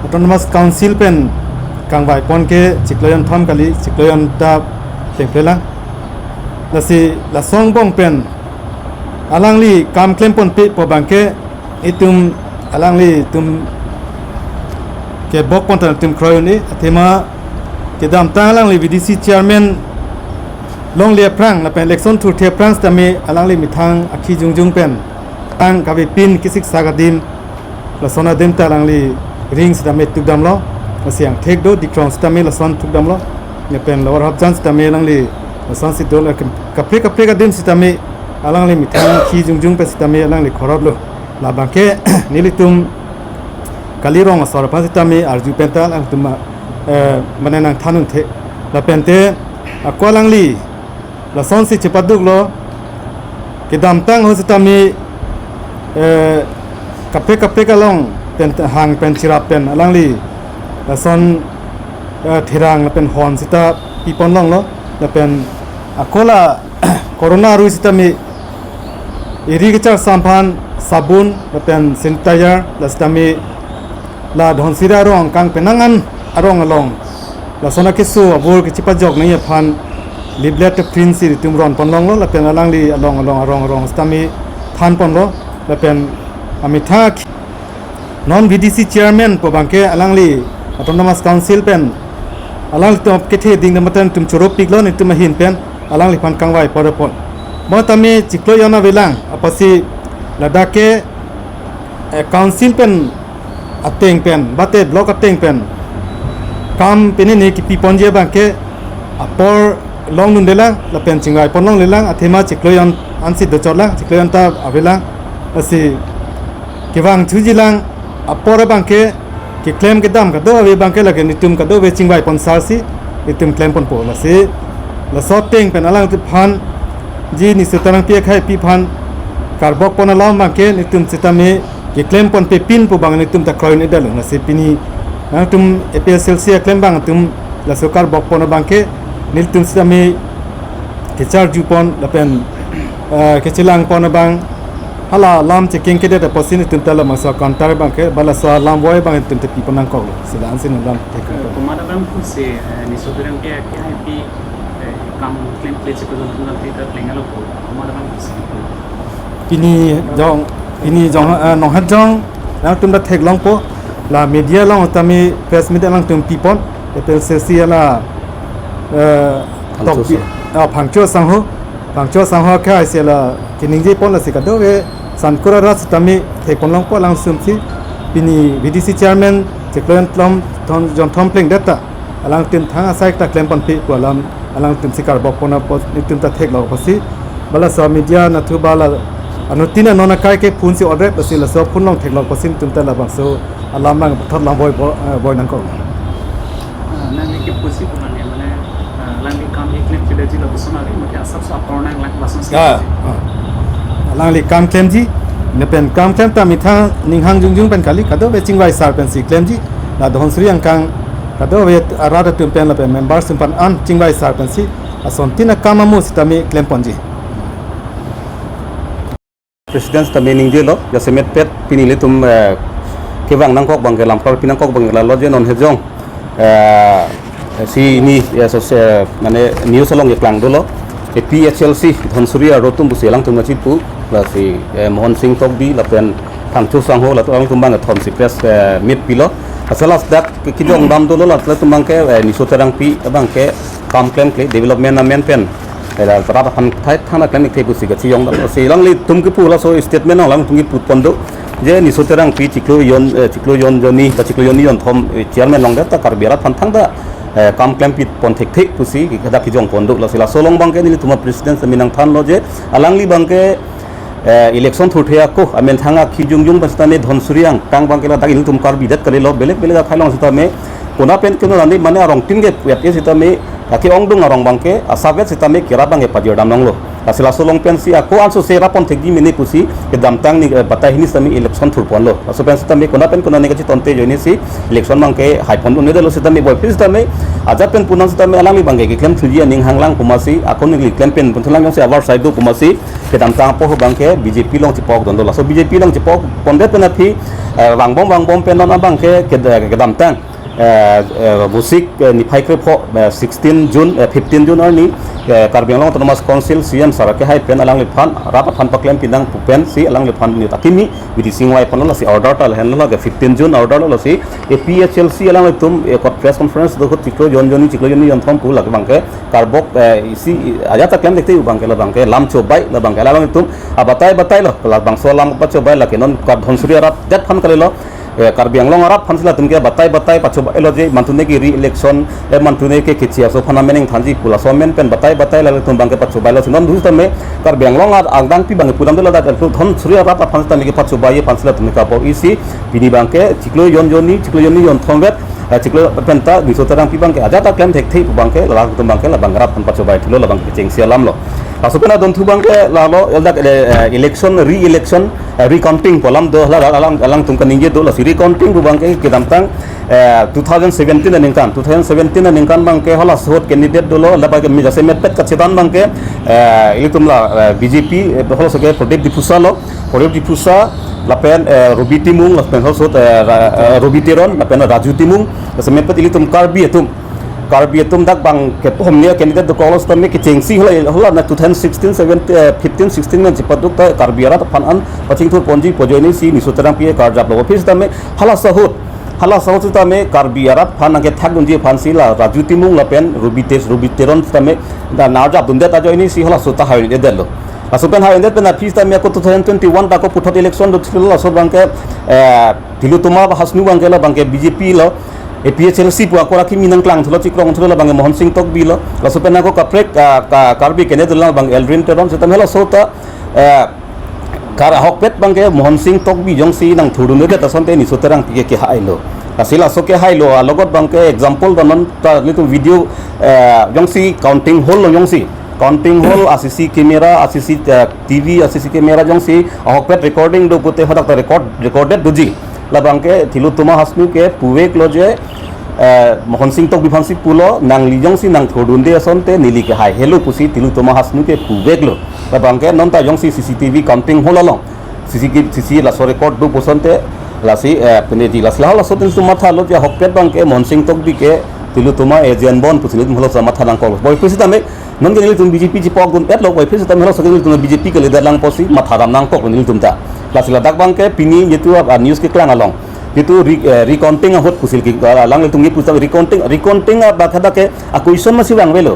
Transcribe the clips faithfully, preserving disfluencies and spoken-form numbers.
Autonomous Council pen kangvai pon ke chiklo jonthom kali, chiklo jon ta plengple lang. Lasi lason angbong pen alangli kam klem ponpe pu abangke itum alanglitum kebok pon ta itum kroi un-e, athema kedamtang alangli V D C chairman longle aphrang lapen election thurthe aphrang sitame alangli methang akhi jongjong pen tang kavepin kesik sak adim, lason adim ta alangli ring sitame tukdamlo, lasi angthek do Dikrong sitame lason tukdamlo, lapen Lower Hapjan sitame alangli lason si do, lapen kaprek kaprek adim sitame alangli methang akhi jongjong pen sitame alangli khorot lo. Labangke nelitum kali rong asor aphan sitame arju pen ta alangtum, eh, mane nangthan un-e, lapente ako alangli lasonsi chepaduklo, kedamtang ho sitame, eh, kaprek kaprek along pen hang pen cherap pen alangli lason, eh, therang lapen hon sita pipon longlo, lapen ako la corona arui sitame eri kechar samphan sabun lapen sanitizer la sitame la Dhansiri arong kangpenang an arong along lason akeso abur kechipajok nangji aphan leaflet print si itum ron pon longlo, lapen alangli along along arong arong sitame than ponlo, lapen amethang non V D C chairman pu abangke alangli Autonomous Council pen alanglitum kethe ding dam atan itum choro piklo, nelitum ahin pen alangliphan kangvai pon pon. Mo tame chiklo jon avelang apotsi ladak ke, eh, council pen ateng pen, bate block ateng pen kam pine ne kipi ponji abangke apor long dunde lang, lapen chingvai pon longle lang, athema chiklo jon ansi dochot lang, chiklo jon ta avelang, lasi kevang thuji lang, apor abangke keklem kedam kado-kave abangke lake nelitum kadokave chingvai pon sar si itum klem ponpo, lasi laso ateng pen alangphan ji Niso Terangpi akhai pi aphan karbok pon alam abangke nelitum sitame keklem ponpe pin pu abang nelitum ta kroi un-edetlo, lasi pini nangtum A P H L C aklem abang atum laso karbok pon abangke nelitum sitame kecharju pon lapen, eh, kechelang pon abang hala alam chekeng kedet apotsi nelitum ta labangso counter abangke, ba laso alam voi abang nelitum ta pi pon nangkoklo, si la-ansi nangdam thek. Eh, komat abang pusi, eh, Niso Terangpi akhai pi, eh, kam klemkle chiklo jonthom ta plenglo pu, komat abang pusi? Pini jong, pini jong, eh, Nonghajong nangtum ta theklongpo, la media along tame press meet alangtum pipon, A P H L C ala, eh, Phangcho tok pi-, sang- ah, Phangcho sangho, Phangcho sangho akhai si la keningje pon, lasi kadokave sankur arat sitame thek pon longpo, langsung si pini V D C chairman chiklo jonthom, thom, jonthom plengdet ta alangtum thang asai ta klem ponpe pu alam alangtum si karbok pon apot nelitum ta theklo apotsi, ba laso media nathu ba la anuttin anon akai ke phone si order, lasi laso phone along theklo apotsi nelitum ta labangso alam abang thot lang voi po, eh, voi nangkok. Ah, nangli ke pusi pu mane, mane, ah, nangli kam keklem klemji lapuson ave, mane asapso apor nanglang lason si. Ya, pusi. Ah. Alangli kam klemji, lapen kam klem ta methang ninghang jongjong pen kali, kadokave chingvai sar pensi klemji, la Dhansiri angkang kadokave arat atum pen lapen members atum aphan an chingvai sar pensi asontin akam amo sitame klem ponji. President sitame ningjelo, jasemet pet pini ilitum, eh, kevang nangkok abangke, lamkar pi nangkok abangke lalo je Nonghajong, eh, si ini, ya, so, se, mane news along keklang dolo. A P H L C Dhansiri arlo atum pusi alangtum nangchipu, lasi, eh, Mohon Sing Tokbi lapen Phangcho sangho, latum alangtum bang thom si press, eh, meet pilo. Asal ladak ke-, kejong dam dolo, latum abangke, eh, Niso Terangpi abangke kam klemkle development amen pen, eh, la rat aphan thai thana klem ik the pusi kachejong dam. Si alanglitum kepu laso statement alangtum kepu pon do, je Niso Terangpi chiklo jon, eh, chiklo jon jonni, ta chiklo jonni jonthom, eh, chairman longdet ta Karbi arat aphan thangta, eh, kam klem pi pon thekthe pusi hadak kejong pon do. Lasi laso along abangke nelitum a-president sitame nangthanlo je alangli abangke, eh, election thurthe ako amen thang akhi jongjong pen sitame Dhansiri angkang abangke ladak ilitum Karbi det kalilo, belek belek akhai along sitame konat pen konat ani mane arong tin ke puet e sitame, lake ongdung arong abangke asavet sitame kerap abangke pajir dam longlo. Lasi laso along pensi ako anso se rap pon thekji mene pusi kedamtang ni, eh, batai hini sitame election thur ponlo. Laso pen sitame konat pen konat ani kachetonte ajoine si election abangke hai pon un-edetlo sitame, boi phi sitame ajat pen pu nang sitame alangli abangke keklem thuji aning hanglang pu masi, ako neli klem pen pon thulang jongsi abar side do pu masi, kedamtang apor abangke B J P along chepok dun do. Laso B J P along chepok pondet pen aphi Eh, vangbom vangbom pen non abangke ked- kedamtang, eh, eh, Vosik, eh, niphai krepho, eh, sixteen June, eh, fifteen June arni, eh, Karbi Anglong Autonomous Council C M sir kehai pen alangliphan rat aphan paklem pinang pu pensi alangliphan neta kimi B D C ngai pon lo, lasi order ta lahenlo, lake fifteen June order lo, lasi A P H L C alanglitum, eh, kot press conference do ahut chiklo jon jonni, chiklo jonni jonthom pu lake abangke karbok, eh, isi, ajat ta klem thekthe pu abangke, labangke lam chobai, labangke alanglitum abatai batai lo, labangso alam pachobai, lake non Kar- Dhansiri arat det aphan kalilo, eh, Karbi Anglong arat aphansi latum ke batai batai pachobai lo je, mantune ke re-election, eh, mantune ke kechi aso aphan amen ingthanji pu laso amen pen batai batai latum abangke pachobai lo, si non dusitame Karbi Anglong arat angdangpi abangke pudam de ladak Dhansiri arat aphan sitame kepachobai aphansi latum ke kabor isi, pini abangke chiklo jon jonni, chiklo jonni jonthom vet, eh, chiklo penta Niso Terangpi abangke ajat ta klem thekthe pu abangke, latum abangke labang arat aphan pachobai thulo, labangke chengsi alam lo. Laso pen adunthu abangke lalo, ladak, eh, election, re-election, eh, recounting pu alam do, la alang alangtum kaningje do, lasi recounting pu abangke kedamtang, eh, two thousand seventeen aningkan, two thousand seventeen aningkan abangke halaso ahut candidate dolo, labangke mi jasemetpet kachedan abangke, eh, ilitum la, eh, B J P, eh, halaso ke Pradip Diphusa lo, Pradip Diphusa, lapen, eh, Robi Timung, lapen halaso ahut, eh, Ra- eh, Robi Teron, lapen Raju Timung, jasemetpet ilitum Karbi atum, Karbi atum dak abangke homnia candidate dokok lo sitame kechengsi, hala hala na two thousand sixteen, seventeen, eh, fifteen, sixteen nang chipaduk ta Karbi arat aphan an pachingthur ponji pu ajoine si Niso Terangpi karjap lo. Aphi sitame halaso ahut, halaso ahut sitame Karbi arat aphan nangkethak dunji aphansi la Raju Timung lapen Robi Tes- Robi Teron sitame da karjap dundet ajoine si halaso ahut ta haidet lo. Laso pen haidet pen aphi sitame ako two thousand twenty-one ta ako puthot election do thilo, laso abangke, eh, Tilottama Hasnu abangke, labangke B J P lo, A P H L C pu ako ra kimi nangklang thulo, chikrong thulo, labangke Mohan Singh Tokbi lo. Laso pen ako kaprek, ah, ka- Karbi candidate labang Elrin Teron, sitame halaso ahut ta, eh, kar ahokpet abangke Mohan Singh Tokbi jongsi nangthurdundet asonte Niso Terangpi ke kehai lo. Lasi laso kehai lo alogot abangke example ta non ta nelitum video, eh, jongsi counting hall lo jongsi, counting hall, a C C camera, a C C, eh, T V, a C C camera jongsi ahokpet recording do pute hadak ta record, recorded doji. Labangke Tilottama Hasnu ke puvek lo je, eh, Mohan Singh Tokbi aphansi pulo, nangli jongsi nangthurdunde asonte neli ke haihelo pusi Tilottama Hasnu ke puvek lo. Labangke non ta jongsi C C T V counting hall along, C C, C C laso record do pu asonte, lasi, eh, pine ji, lasi lahai laso ahut nelitum mathalo je ahokpet abangke Mohan Singh Tokbi ke Tilottama agent bon pusi nelitum halaso matha nangkok. Puvoiphit sitame non ke nelitum B J P chipa-ok dun-et lo, puvoiphit sitame halaso ahut nelitum B J P ke leader lang pusi matha dam nangkok nelitum ta. Lasi ladak abangke pini jitu, ah, news keklang along, jitu re- eh, recounting ahut pusi ke, ah, alanglitum ke pusitame recounting, recounting abak hadak ke a-question masi vangvelo.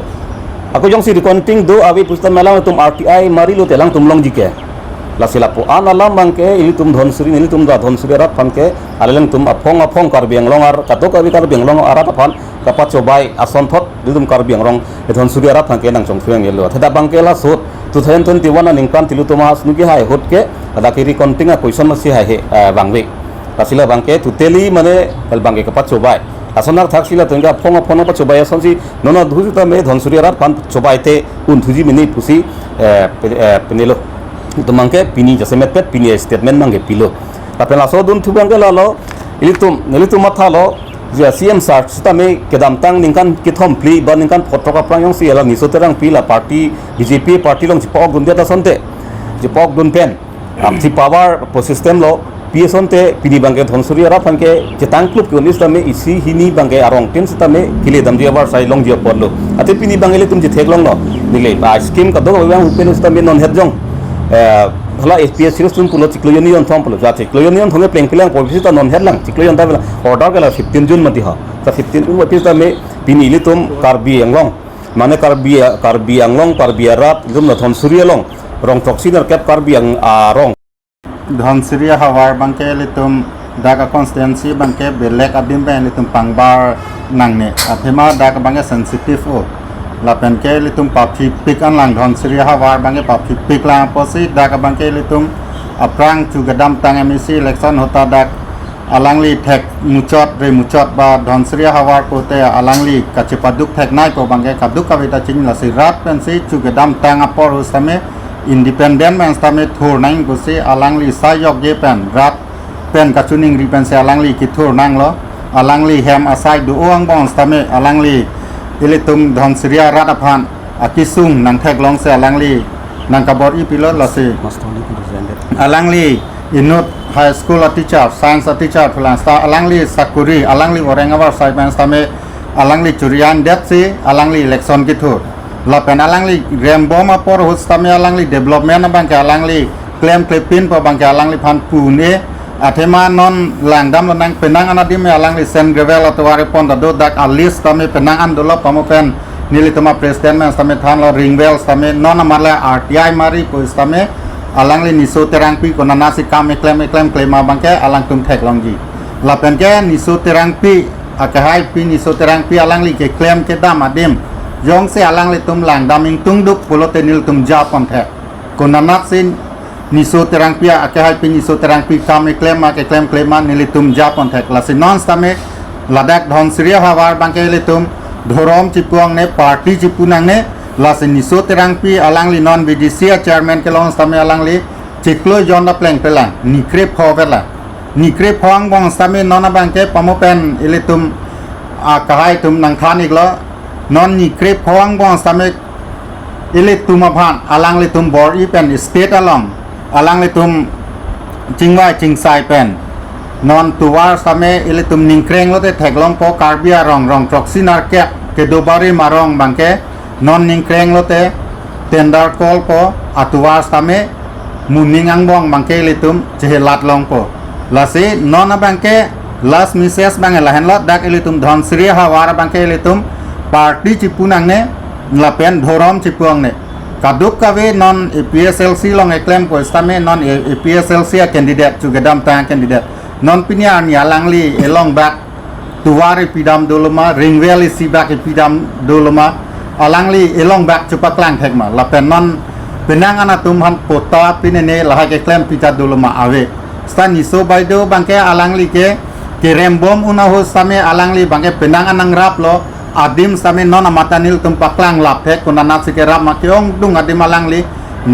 Ako jongsi recounting do ave pusitame alangtum R T I mari lote alangtum longji ke. Lasi lapu-an alam abangke ilitum Dhansiri, nelitum da Dhansiri arat aphan ke, alangtum aphong aphong Karbi Anglong arat, kadokave Karbi Anglong arat aphan kapachobai asonthot ilitum Karbi Anglong, eh, Dhansiri arat aphan ke nangchongthu nanglo. Theda abangke laso ahut two thousand twenty-one aningkan Tilottama Hasnu kehai ahut ke, hadak ke recounting a-question masi haihe, eh, vangve. Lasi labangke totally mane labangke kapachobai. Lason athak si latum ke aphong aphong pachobai asonsi non adhu sitame Dhansiri arat aphan chobai te un thuji mene pusi, eh, pe- eh, penelo. Itum abangke pini jasemetpet pini statement abangke pilo. Lapen laso adunthu abangke lalo, ilitum, nelitum mathalo, je C M sir sitame kedamtang ningkan kethom phli ba ningkan photrok aphrang jongsi la Niso Terangpi la party, B J P party along chipa-ok dundet asonte, chipa-ok dun pen, ah, chipavar pu system lo pi asonte pini abangke Dhansiri arat aphan ke chetang klup ke-un sitame isi hini abangke arong tin sitame kele damji avarsai longji apotlo. Athe pini abangke ilitum chetheklonglo. Neli, ah, scheme kadokave vangve pen sitame non het jong, eh, hala A P H L C atum pulo chiklo jonni jonthom pulo. Ja chiklo jonni jonthom ke plengplang puvoiphit ta non het lang, chiklo jon ta avelang. Order ke la fifteen June mati ha. Ta fifteen June puvoiphit sitame pini ilitum Karbi Anglong, mane Karbi, Karbi Anglong, Karbi arat, ilitum la Dhansiri along, rong throksi nerkep Karbi Ang- arong. Dhansiri ahavar abangke ilitum dak a-constituency abangke belek adim pen ilitum pangbar nangne. Athema dak abangke sensitive o. Lapen ke ilitum paphipik an lang, Dhansiri ahavar abangke paphipik lang apotsi dak abangke ilitum aphrang chu kedamtang M A C election ahut ta dak alangli thek muchot re muchot ba Dhansiri ahavar pute alangli kachepaduk theknei pu abangke kadokave ta chini, lasi rat pensi chu kedamtang apor ahut sitame independent pen sitame thur nang pusi alangli asai jokje pen rat pen kachiningri pensi alangli kethur nanglo. Alangli hem asai do-o angbong sitame alangli ilitum Dhansiri arat aphan akesung nangtheklongsi alangli nangkabor-i pilo, lasi alangli inut high school a teacher, science a teacher thulang seta alangli sakuri, alangli voreng avar sai pen sitame alangli churian det si alangli election kithur. Lapen alangli rembom apor ahut sitame alangli development abangke alangli klemklepin pu abangke alangliphan pu un-e. Athema non langdamlonang, penang an adim alangli sand gravel atovar epon ta do, dak a list sitame penang an dolo pamo pen nelitum a president pen sitame thanlo, ring well sitame non amat le R T I mari pu sitame alangli Niso Terangpi konatsi kam eklem eklem klem abangke alangtum theklongji. Lapen ke Niso Terangpi, akehaipi Niso Terangpi alangli keklem kedam adim jongsi alanglitum langdam ingtungduk pulote nelitum japon thek. Konatsi Niso Terangpi, akehaipi Niso Terangpi kam eklem ma keklem klem ma nelitum japon thek. Lasi non sitame ladak Dhansiri ahavar abangke ilitum dhorom chipu nangne, party chipu nangne. Lasi Niso Terangpi alangli non V D C a chairman kelong sitame alangli chiklo jon ta plengpelang, nikrepho pelang. Nikrepho angbong sitame non abangke pamo pen ilitum akehai atum nangthan iklo. Non nikrepho angbong sitame ilitum aphan alanglitum bor-i pen state along alanglitum chingvai chingsai pen non tovar sitame ilitum ningkreng lote theklongpo, Karbi arong rong throksi nerkep kedo barim arong abangke non ningkreng lote tender call po, atovar sitame moning angbong abangke ilitum chehelat longpo. Lasi non abangke last message abang lahenlo, dak ilitum Dhansiri ahavar abangke ilitum party chipu nangne lapen dhorom chipu nangne. Kadokave non A P H L C along eklem pu sitame non A P H L C a candidate, chu kedamtang candidate, non pini arni alangli elongbak tovar epidam dolo ma, ring well isibak epidam dolo ma, alangli elongbak chepaklang thek ma, lapen non penang an atum aphan patta pinene lahai keklem pita dolo ma ave. Seta Niso Baideo abangke alangli ke kerembom un ahut sitame alangli abangke penang an nangraplo, adim sitame non amat ta nelitum paklang lap thek, konatsi kerap ma, ke-ongdung adim alangli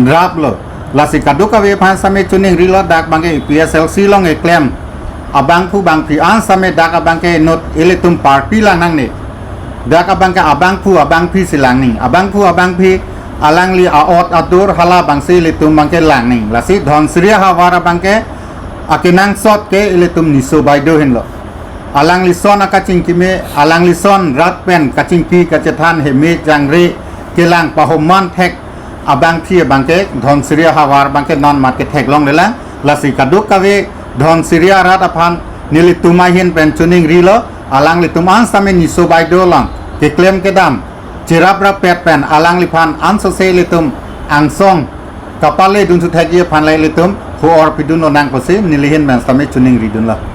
raplo. Lasi kadokave aphan sitame choningrilo, dak abangke A P H L C along eklem abangphu bangphi an sitame dak abangke inut ilitum party lang nangne. Dak abangke abangphu abangphi si lang nangji. Abangphu abangphi alangli a-ot adur hala abangsi ilitum abangke lang nangji. Lasi Dhansiri ahavar abangke akenangsot ke ilitum Niso Baideo henlo. Alangli ason akachingki me, alangli ason rat pen kachingki kachethan, heme jangre kelang pahoman thek abangphi abangke Dhansiri ahavar abangke non amat ke theklonglelang. Lasi kadokave Dhansiri arat aphan nelitum ahin pen choningrilo, alanglitum an sitame Niso Baideo along keklem kedam cherap rappet pen alangliphan ansose ilitum angsong kapale dun suthekji aphan le ilitum ho-or pidun lonang pusi neli ahin pen sitame choningridunlo.